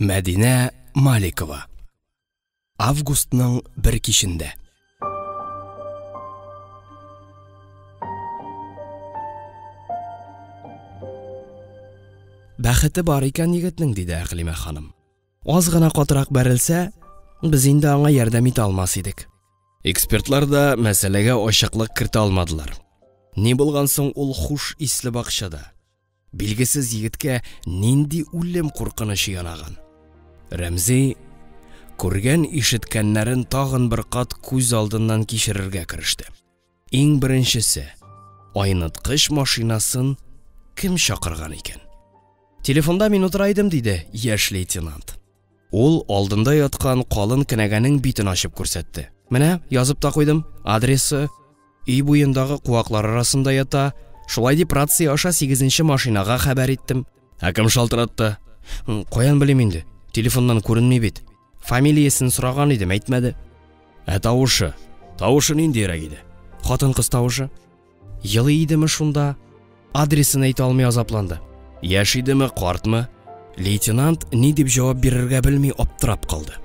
Мәдинә Маликова. Августның бер кичендә. Бәхете бар икән егетнең, диде Әкълимә ханым. Аз гына катырак бәрелсә, без инде аңа ярдәм итә алмас идек. Экспертлар да мәсьәләгә ачыклык кертә алмадылар. Ни булган соң ул хуш исле бакчада? Билгесез егеткә нинди үлем куркынычы янаган? Рәмзи күргән-ишеткәннәрен тагын бер кат күз алдыннан кичерергә кереште. Иң беренчесе, айныткыч машинасын кем чакырган икән? Телефонда мин утыра идем, диде яшь лейтенант. Ул алдында яткан калын кенәгәнең битен ачып күрсәтте. Менә, язып та куйдым, адресы өй буендагы куаклар арасында ята. Шулай дип рация аша 8 машинага хәбәр иттем. Ә кем шалтыратты? Каян белим инде? Телефоннан күренми бит. Фамилиясен сораган идем, әйтмәде. Ә тавышы? Тавышы ниндирәк иде? Хатын-кыз тавышы. Елый идеме шунда? Адресын әйтә алмый азапланды. Яшь идеме, картмы? Лейтенант ни дип җавап бирергә белми аптырап калды.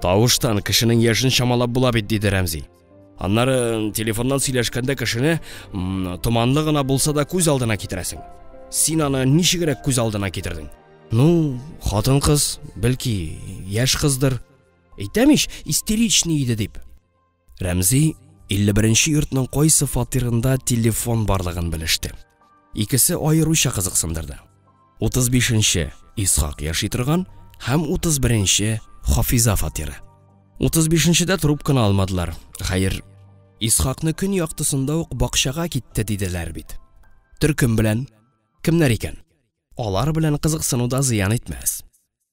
Тавыштан кешенең яшен чамалап була бит, диде Рәмзи. Аннары телефоннан сөйләшкәндә кешене томанлы гына булса да күз алдына китерәсең. Син аны ничегрәк күз алдына китердең? Ну, хатын-кыз, бәлки, яшь кыздыр. Әйтәм ич, истеричный иде дип. Рәмзи 51 нче йортның кайсы фатирында телефон барлыгын белеште. Икесе аеруча кызыксындырды. 35 нче Исхак яши торган һәм 31 нче Хафиза фатиры. 35 нчедә трубканы алмадылар. Хәер, Исхакны көн яктысында ук бакчага китте диделәр бит. Төркем белән. Кемнәр икән? Алар белән кызыксыну да зыян итмәс.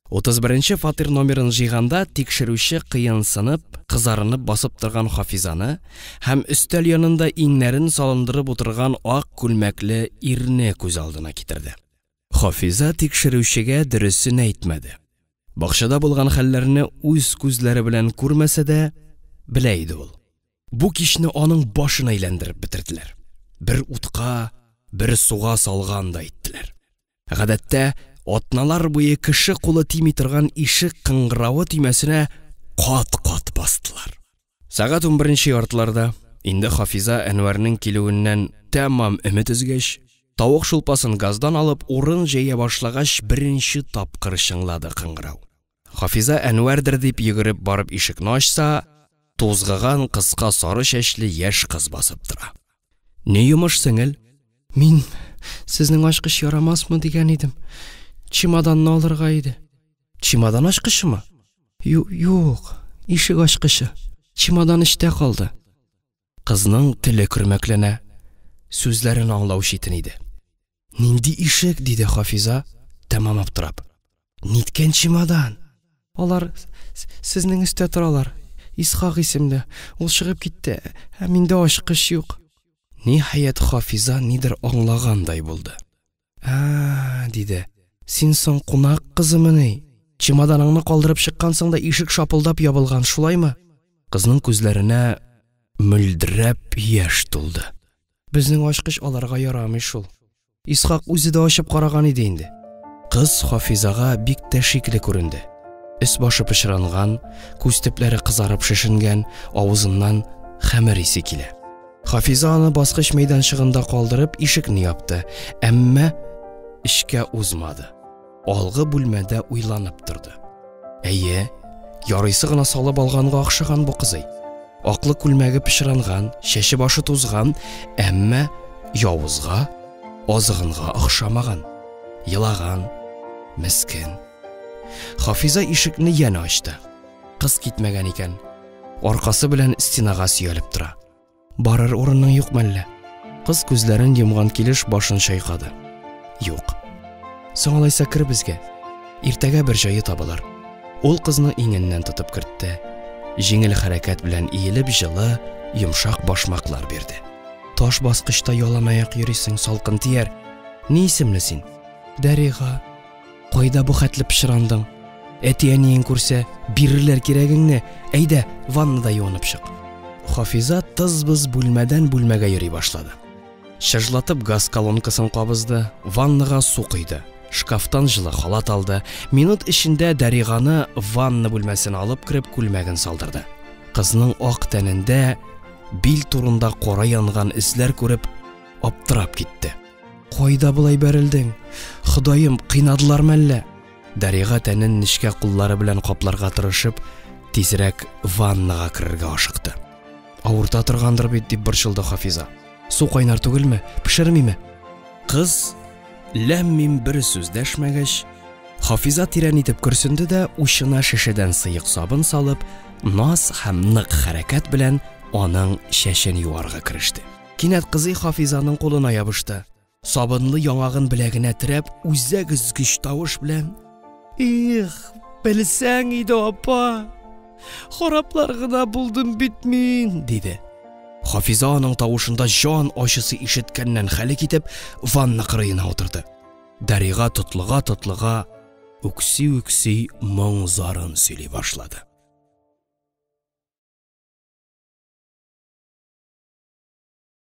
31 нче фатир номерын җыйганда тикшерүче кыенсынып, кызарынып басып торган Хафизаны һәм өстәл янында иңнәрен салындырып утырган ак күлмәкле ирне күз алдына китерде. Хафиза тикшерүчегә дөресен әйтмәде. Бакчада булган хәлләрне үз күзләре белән күрмәсә дә, белә иде ул. Бу кичне аның башын әйләндереп бетерделәр. Бер утка, бер суга салгандай иттеләр. Гадәттә, атналар буе кеше кулы тими торган ишек кыңгыравы төймәсенә кат-кат бастылар. Сәгать унберенче яртыларда, инде Хафиза Әнвәрнең килүеннән тәмам өмет өзгәч, тавык шулпасын газдан алып урын җәя башлагач, беренче тапкыр чыңлады кыңгырау. Хафиза Әнвәрдер дип йөгереп барып ишекне ачса, тузгыган кыска сары чәчле яшь кыз басып тора. Ни йомыш, сеңел? Мин сезнең ачкыч ярамасмы дигән идем. Чемоданны алырга иде. Чемодан ачкычымы? Юк, ишек ачкычы. Чемодан эчтә калды. Кызның теле көрмәкләнә, сүзләрен аңлау читен иде. Нинди ишек? диде Хафиза, тәмам аптырап. Ниткән чемодан? Алар сезнең өстә торалар. Исхак исемле. Ул чыгып китте, ә миндә ачкыч юк. Ниһаять, Хафиза нидер аңлагандай булды. Ә, диде. Син соң кунак кызымыни? Чемоданыңны калдырып чыккансың да ишек шапылдап ябылган, шулаймы? Кызның күзләренә мөлдерәп яшь тулды. Безнең ачкыч аларга ярамый шул. Исхак үзе дә ачып караган иде инде. Кыз Хафизага бик тә шикле күренде. Өс-башы пычранган, күз төпләре кызарып шешенгән, авызыннан хәмер исе килә. Хафиза аны баскыч мәйданчыгында калдырып, ишекне япты, әмма эчкә узмады. Алгы бүлмәдә уйланып торды. Әйе, ярыйсы гына салып алганга охшаган бу кызый. Аклы күлмәге пычранган, чәче башы тузган, әмма явызга, азгынга охшамаган. Елаган, мескен. Хафиза ишекне янә ачты. Кыз китмәгән икән. Аркасы белән стенага сөялеп тора. Барыр урының юк мәллә? Кыз күзләрен йомган килеш башын чайкады. Юк. Соң алайса кер безгә. Иртәгә бер җае табылыр. Ул кызны иңеннән тотып кертте. Җиңел хәрәкәт белән иелеп җылы, йомшак башмаклар бирде. Таш баскычта яланаяк йөрисең, салкын тияр. Ни исемле син? Дәрига. Кайда бу хәтле пычрандың? Әти-әниең күрсә, бирерләр кирәгеңне. Әйдә, ваннада юынып чык. Хафиза тыз-быз бүлмәдән бүлмәгә йөри башлады. Чыжлатып газ колонкасын кабызды, ваннага су койды. Шкафтан җылы халат алды. Минут эчендә Дариганы ванна бүлмәсенә алып кереп күлмәген салдырды. Кызның ак тәнендә бил турында кара янган эзләр күреп, аптырап китте. Кайда болай бәрелдең? Ходаем, кыйнадылар мәллә? Дарига тәнен нечкә куллары белән капларга тырышып, тизрәк ваннага керергә ашыкты. Авырта торгандыр бит, дип борчылды Хафиза. Су кайнар түгелме? Пешермиме? Кыз ләм-мим бер сүз дәшмәгәч, Хафиза тирән итеп көрсенде дә учына шешәдән сыек сабын салып, наз һәм нык хәрәкәт белән аның чәчен юарга кереште. Кинәт кызый Хафизаның кулына ябышты. Сабынлы яңагын беләгенә терәп, үзәк өзгеч тавыш белән: "Их, белсәң иде, апа, хараплар гына булдым бит мин", диде. Хафиза аның тавышында җан ачысы ишеткәннән хәле китеп, ванна кырыена утырды. Дарига тотлыга-тотлыга, үкси-үкси моң-зарын сөйли башлады.